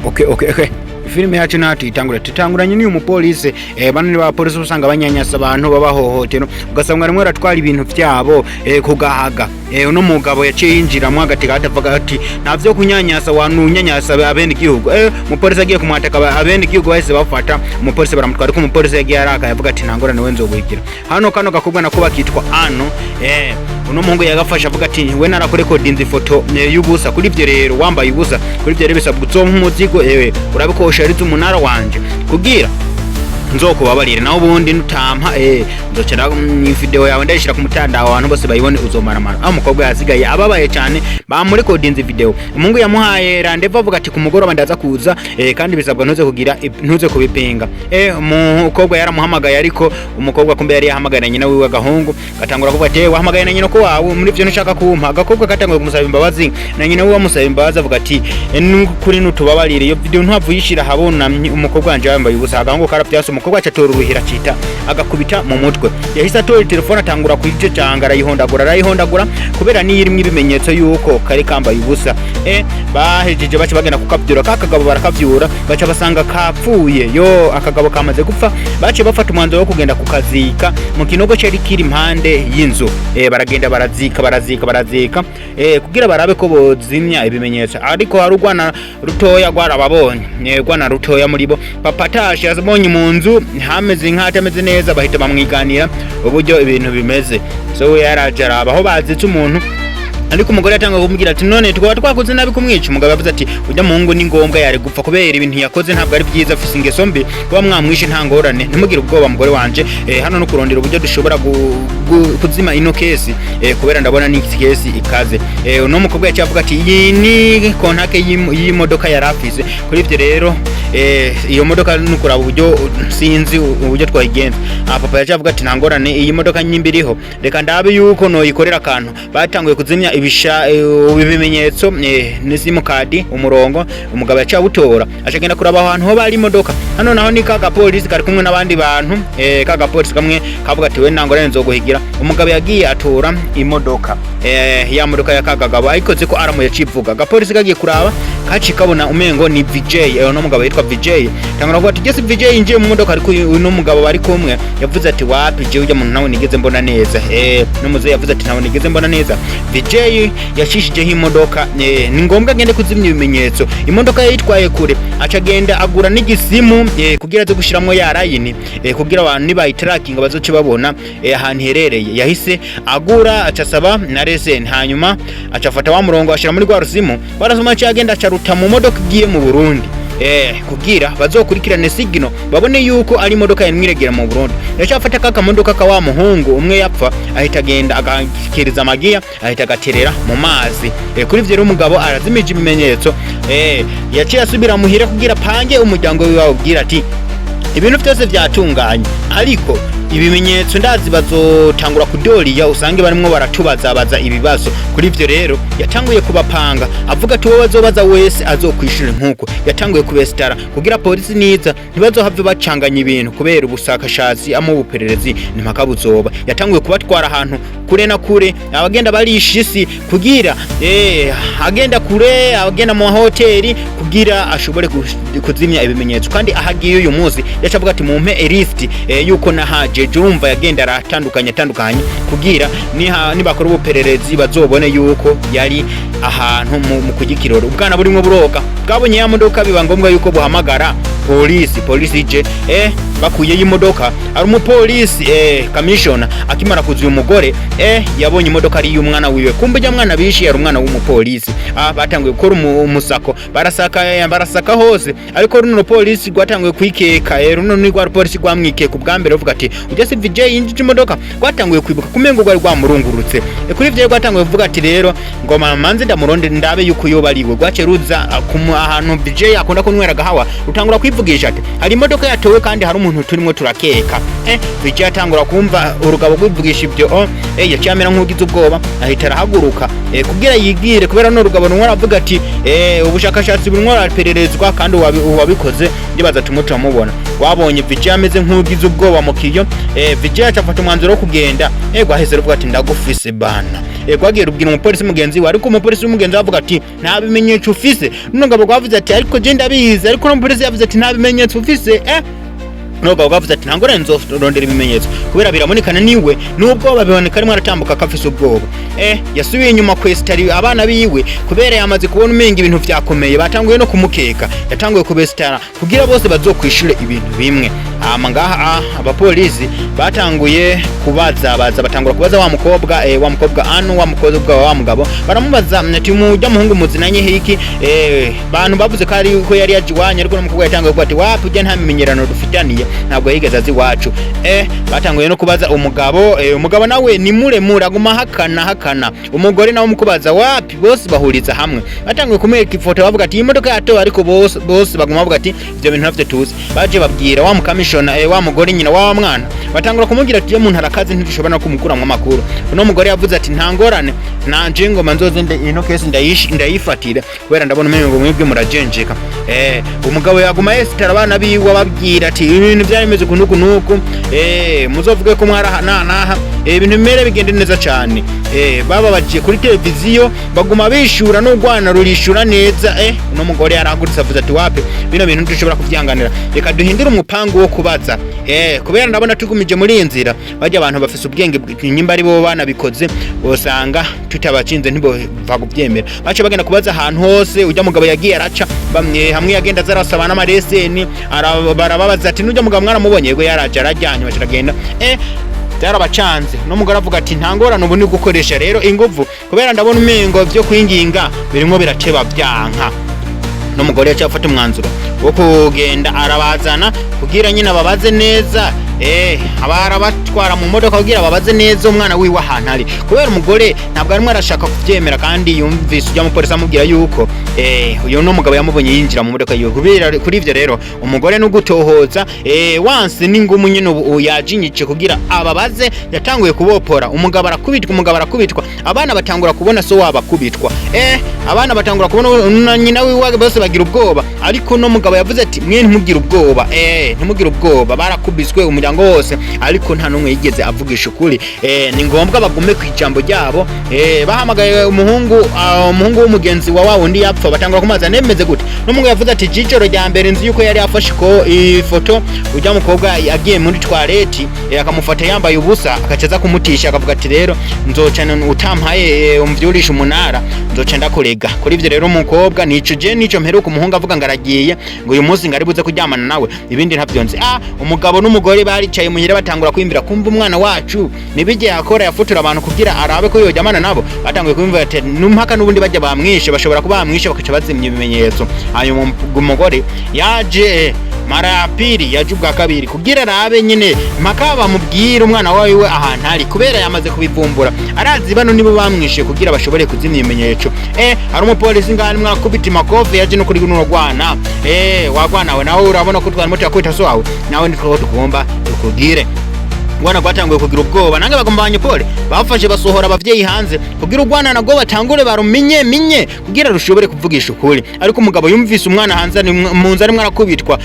Okay. Filime yacu naho tuyitangura, tutanguranye n'uyu mupolisi. Bano ni abapolisi usanga banyanyasa abantu, babahohotera, ugasanga rimwe baratwara ibintu vyabo kugahaga. Uno mugabo yaciye yinjiramwo agatega atavuga ati nta vyo kunyanyasa, wantu unyanyasa abene igihugu. Umupolisi agiye kumwataka, abene igihugu bahise bafata umupolisi baramutwara, ariko umupolisi yagiye arakaye avuga ati nta ngorane, we nzoguhigira. Hano kano gakobwa nako bakitwa ano. Uno muhungu yagafashe avuga ati we narakurekodinze ifoto y'ubusa, kuri ivyo rero wambaye ubusa, kuri ivyo rero bisabwa uzompa umuzigo, ewe urabe ko ushariza umunara wanje kugira nzokubabarire, naho ubundi nutampa nzocera video yawe ndayishira ku mutandao abantu bose bayibone, uzomaramara. Aho umukobwa yasigaye ababaye cyane, bamurekodinze video. Umuhungu yamuhaye rendez-vous avuga ati ku mugoroba ndaza kuza, kandi bisabwa ntuze kugira ntuze kubipinga. Umukobwa yaramuhamagaye, ariko umukobwa kumbe yari yahamagaye na nyina wiwe. Agahungu gatangura kuvuga ati wahamagaye na nyina ko wawe muri ivyo ntushaka kumpa. Agakobwa katanguye kumusaba imbabazi, na nyina wiwe amusaba imbabazi, avuga ati nukuri nutubabarire, iyo video ntabwo uyishira habona umukobwa wanje yambaye ubusa. Agahungu karavyase, umukobwa aca atora uruhira, acita agakubita mu mutwe. Yahise atora telefone, atangura kuyicecanga, arayihondagura, arayihondagura, kubera niyo irimwo ibimenyetso yuko kari kambaye ubusa. Bahejeje baca bagenda kukavyura ka kagabo, barakavyura, baca basanga kapfuye. Yo, akagabo kamaze gupfa. Baciye bafata umwanzuro wo kugenda kukazika mu kinogo cari kiri impande y'inzu. Baragenda barazika, barazika, barazika, kugira barabe ko bozimya ibimenyetso, ariko hari urwana rutoya rwarababonye. Rwana rutoya muri bo, papa atashe yabonye mu nzu hameze nk'ahatameze neza, bahita bamwiganira uburyo ibintu bimeze. So we yaraje araba aho bazitse umuntu, ariko umugore yatanga kumubwira ati none twaba twakoze nabi kumwica? Umugabo yavuze ati ujya muhungu ni ngombwa yari gupfa, kubera ibintu yakoze ntabwo ari byiza, afise ingeso mbi, kuba mwamwishe nta ngorane. Ntimugire ubwoba mugore wanje, hano no kurondera uburyo dushobora kuzima ino kesi, kubera ndabona ni kesi ikaze. Uno mukobwa yaciye avuga ati iyi ni contact y'imodoka yari afise, kuri ivyo rero iyo modoka nukuraba uburyo, sinzi uburyo twayigenza. Ah, papa yaciye avuga ati nta ngorane, iyi modoka nyimbi iriho, reka ndabe yuko noyikorera akantu. Batanguye kuzimya ibisha ibimenyetso ni simukadi umurongo. Umugabo yaciye awutora, acagenda kuraba aho hantu ho bari imodoka. Hano naho ni ka gapolisi kari kumwe n'abandi bantu. Ka gapolisi kamwe kavuga ati we nta ngorane, nzoguhigira. Umugabo yagiye atora imodoka, ya modoka ya kagagabo ayikoze ko aramu yacivuga. Agapolisi kagiye kuraba kaci kabona umengo ni VJ. No mugabo yitwa VJ, tangura kuvuga ati jesi VJ yinjiye mu modoka, ariko uno mugabo bari kumwe yavuze ati wapi, je ujya muntu nawe nigeze mbona neza. N'umuzehe yavuze ati ntawe nigeze mbona neza. VJ yacishijeho imodoka, ni ngombwa agende kuzimya ibimenyetso. Imodoka yayitwaye kure, aca agenda agura n'igisimu kugira aze gushiramwo ya line, kugira abantu nibayitarakinga bazoce babona ahantu iherereye. Yahise agura, aca asaba na resen, hanyuma aca afata wa murongo ashira muri rwa rusimu warasoma, aca agenda aca ruta mu modoka igiye mu Burundi, kugira bazokurikirane signal babone yuko ari imodoka yamwiregera mu Burundi. Yaca afata ka kamodoka ka wa muhungu umwe yapfa, ahita agenda agakiriza amagiya, ahita agaterera mu mazi. Kuri ivyo rero umugabo arazimije ibimenyetso. Yaciye asubira muhira kugira pange umuryango wiwe, awubwira ati ibintu byose byatunganye, ariko ibimenyetso ndazi bazotangura kudoriya, usange barimwo baratubazabaza ibibazo. Kuri ivyo rero yatanguye kubapanga, avuga ati uwo bazobaza wese azokwishura. Nkuko yatanguye kubesitara kugira polisi niza ntibazohave bacanganya ibintu, kubera ubushakashatsi amo ubupererezi nimpaka buzoba. Yatanguye kubatwara ahantu kure na kure, abagenda barisha isi kugira agenda kure, agenda mu hoteli kugira ashobore kuzimya ibimenyetso. Kandi ahagiye uyu munsi yaca avuga ati mumpe list yuko nahaje. Urumva yagenda aratandukanye atandukanye kugira nibakora ubupererezi bazobone yuko yari ahantu mu kurya ikirori. Ubwana burimwo buroga bwabonye ya modoka, biba ngombwa yuko buhamagara polisi. Polisi ije, bakuyeyo imodoka, ari umupolisi kamishona akimara kuza uyu mugore yabonye imodoka ari iy'umwana wiwe, kumbe ujya mwana bishe yari umwana w'umupolisi. Batanguye gukora umusako, barasaka, barasaka hose, ariko runo rupolisi rwatanguye kwikeka. Runo ni rwa rupolisi rwamwikeka ubwa mbere, ruvuga ati ujya si VJ yinjije imodoka. Rwatanguye kwibuka kumengo rwari rwamurungurutse. Kuri ivyo rwatanguye kuvuga ati rero ngoma manze ndamuronde ndabe yuko yoba ariwe. Rwaciye ruza ahantu VJ akunda kunywera agahawa, rutangura kwivugisha ati hari imodoka yatowe kandi hari umuntu. muntu turimo turakeka. Vijay atangura kumva urugabo rwivugisha ibyo, oh, yaciye amera nk'ugize ubwoba, ahita arahaguruka kugira yigire, kubera no rugabo rumwe aravuga ati ubushakashatsi burimo burapererezwa kandi uwabikoze ndibaza tumwe turamubona. Wabonye Vijay ameze nk'ugize ubwoba mu kiyo. Vijay acafata umwanzuro wo kugenda. Gwahise ruvuga ati ndagufise bana. Gwagiye rubwira umupolisi mugenzi we, ariko umupolisi w'umugenzi we avuga ati nta bimenyetso ufise. N'umugabo gwavuze ati ariko je ndabizi, ariko n'umupolisi yavuze ati nta bimenyetso ufise. N'umugabo gwavuze ati nta ngorane, nzorondera ibimenyetso kubera birabonekana niwe, nubwo babiboneka arimo aratambuka akafise ubwoba. Yasubiye inyuma kwesitara abana biwe kubera yamaze kubona umenga ibintu vyakomeye, batanguye no kumukeka. Yatanguye kubesitara kugira bose bazokwishure ibintu bimwe. Hama ngaha abapolisi batanguye kubaza baza batangura kubaza wa mukobwa, wa mukobwa anu wa mukobwa wa mugabo, baramubaza ati mujya muhungu muzinanye hiki? Bantu bavuze ko ari ko yari yaje iwanyu, ariko n'umukobwa yatanguye kuvuga ati wapi, ujya nta mimenyerano dufitaniye, ntabwo yigeze azi iwacu. Batanguye no kubaza umugabo. Umugabo nawe ni muremure, aguma hakana hakana. Umugore nawe mukubaza wapi, bose bahuriza hamwe. Batanguye kumwereka ifoto, bavuga ati iyi modoka yatowe, ariko bose bose baguma bavuga ati ibyo bintu ntavyo tuzi. Baje babwira wa mukamishona, wa mugore nyina wa mwana, batangura kumubwira ati iyo muntu arakaze ntidushobora no kumukuramwo amakuru. Uno mugore yavuze ati nta ngorane, nanje ngoma nzoze ino kesi ndayifatira kubera ndabona umengo mwebwe murajenjeka. Umugabo yaguma yesitara abana biwe, ababwira ati ibintu byari bimeze uku nuku nuku, muzovuge ko mwaraha na naha, ibintu bimere bigende neza cyane. Baba bagiye kuri televiziyo baguma bishura n'urwana rurishura neza. Uno mugore yarahagurutse avuze ati wapi, bino bintu ntidushobora kuvyanganira, reka duhindure umupangu wo kubaza, kubera ndabona tugumije muri iyi nzira bajya abantu bafise ubwenge nyimba ari bo banabikoze usanga tutabacinze ntibova kuvyemera. Bace bagenda kubaza ahantu hose ujya mugabo yagiye araca bamwe hamwe yagenda azarasaba n'amareseni, barababaza ati nujya mugabo mwaramubonye? Yego, yaraje arajyanye. Baca byarabacanze. N'umugore avuga ati nta ngorane, ubu ni gukoresha rero inguvu kubera ndabona umengo vyo kwinginga birimwo birateba byanka. N'umugore yaciye afata umwanzuro wo kugenda arabazana kugira nyine ababaze neza. Abarabatwara mu modoka kugira babaze neza umwana wiwe ahantu ari, kubera umugore ntabwo arimo arashaka kuvyemera, kandi yumvise ujya mupolisi amubwira yuko uyu no mugabo yamubonye yinjira mu modoka yiwe. Kubera kuri ivyo rero umugore no gutohoza wanse n'ingumu nyine ubu yajinyitse kugira ababaze. Yatanguye kubopora, umugabo arakubitwa, umugabo arakubitwa, abana batangura kubona so wabakubitwa, abana batangura kubona na nyina wiwe, bose bagira ubwoba. Ariko no mugabo yavuze ati mwe ntimugire ubwoba, ntimugire ubwoba. Barakubiswe umuryango wose, ariko nta n'umwe yigeze avugisha ukuri. Ni ngombwa bagume ku ijambo ryabo. Bahamagaye umuhungu, umuhungu w'umugenzi wa wundi yapfa, batangura kumubaza nemeze gute. N'umuhungu yavuze ati jijoro rya mbere nzi yuko yari afashe ko ifoto ujya mukobwa agiye muri toilette, akamufata yambaye ubusa, akaca aza kumutisha, akavuga ati rero nzoca utampaye, umvyurisha umunara nzoca ndakurega. Kuri ivyo rero umukobwa nico je nico mperuka umuhungu avuga ngo aragiye, ngo uyu munsi ngo ari buze kuryamana nawe, ibindi ntavyo nzi. Umugabo n'umugore baricaye muhira batangura kwimbira kumva umwana wacu nibige yakora yafotora abantu kugira arabe ko yoryamana nabo. Batanguye kumva ati numpaka n'ubundi bajya bamwishe, bashobora kuba bamwishe bakaca bazimya ibimenyetso. Hanyuma umugore yaje mara ya pili, yaje ubwa kabiri kugira arabe nyine mpaka bamubwira umwana wawe ahantu ari, kubera yamaze kubivumbura, arazi bano nibo bamwishe kugira bashobore kuzimya ibimenyetso. Hari umupolisi ngani mwakubita makofi yaje no kuri runo rwana. Wagwana we nawe urabona ko twarimo turakubita so wawe nawe nitwo tugomba tukugire. Urwana rwatanguye kugira ubwoba, nange bagomba abanyepole bafashe basohora abavyeyi hanze kugira urwana nagwo batangure baruminye minye kugira rushobore kuvugisha ukuri. Ariko umugabo yumvise umwana hanze mu nzu arimwo arakubitwa,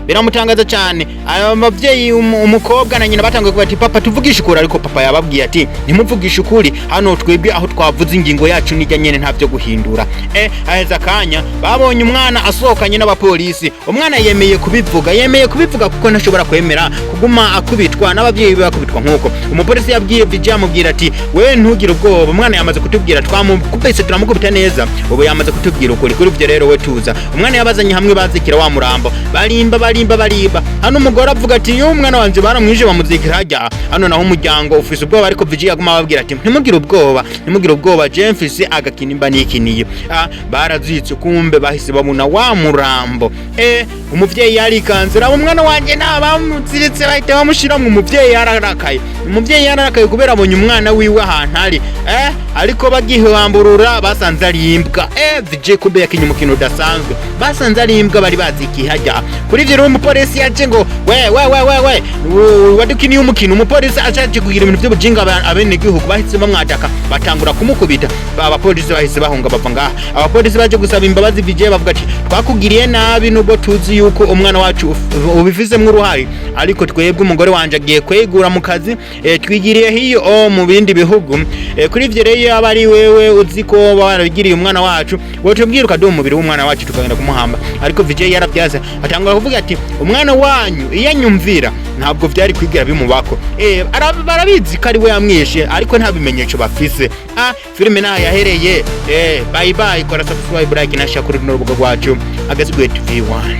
biramutangaza cyane. Abavyeyi umukobwa na nyina batanguye kuvuga ati papa tuvugishe ukuri, ariko papa yababwiye ati ntimuvugishe ukuri hano, twebwe aho twavuze ingingo yacu nijya nyene ntavyo guhindura. Aheza akanya babonye umwana asohokanye n'abapolisi. Umwana yemeye kubivuga, yemeye kubivuga kuko ntashobora kwemera kuguma akubitwa n'abavyeyi be bakubitwa nkuko. Umupolisi yabwiye Vijay, amubwira ati we ntugire ubwoba, umwana yamaze kutubwira, twamukubise turamukubita neza, ubu yamaze kutubwira ukuri. Kuri ivyo rero we tuza. Umwana yabazanye hamwe bazikira wa murambo, barimba barimba barimba. Hano umugore avuga ati yo umwana wanje baramwishe bamuzikira hajya hano. Naho umuryango ufise ubwoba, ariko Vijay aguma ababwira ati ntimugire ubwoba, ntimugire ubwoba, je mfise agakinimba nikiniye. Barazitse kumbe bahise babona wa murambo. Umuvyeyi yarikanze, raba umwana wanje nabamuziritse bahita bamushiramwo. Umuvyeyi yararakaye, umuvyeyi yararakaye kubera abonye umwana wiwe ahantu ari. Ariko bagihamburura basanze ari imbwa. Vijay kumbe yakinye umukino udasanzwe, basanze ari imbwa bari bazikiye hajya. Kuri ivyo rero Umupolisi yaje ngo we we we we we, wadukiniye umukino. Umupolisi ashaje kugira ibintu by'ubujinga, abenegihugu bahise bamwataka, batangura kumukubita. Abapolisi bahise bahunga, bava ngaha. Abapolisi baje gusaba imbabazi Vijay, bavuga ati: "Twakugiriye nabi, nubwo tuzi yuko umwana wacu ubifizemwo uruhare, ariko twebwe umugore wanje agiye kwegura mu kazi, twigiriye hiyo mu bindi bihugu. Kuri ivyo rero, iyo aba ari wewe uzi ko warabigiriye umwana wacu, wotubwira ukaduha umubiri w'umwana wacu tukagenda kumuhamba." Ariko Vijay yaravyaze, atangura kuvuga ati: "Umwana wanyu iyo anyumvira ntabwo vyari kwigira bimubako." Barabizi ko ari we yamwishe, ariko nta bimenyetso bafise. Filime naho yahereye. Bye bye, kora subscribe, like na share kuri runo rubuga rwacu Agazigwe TV 1.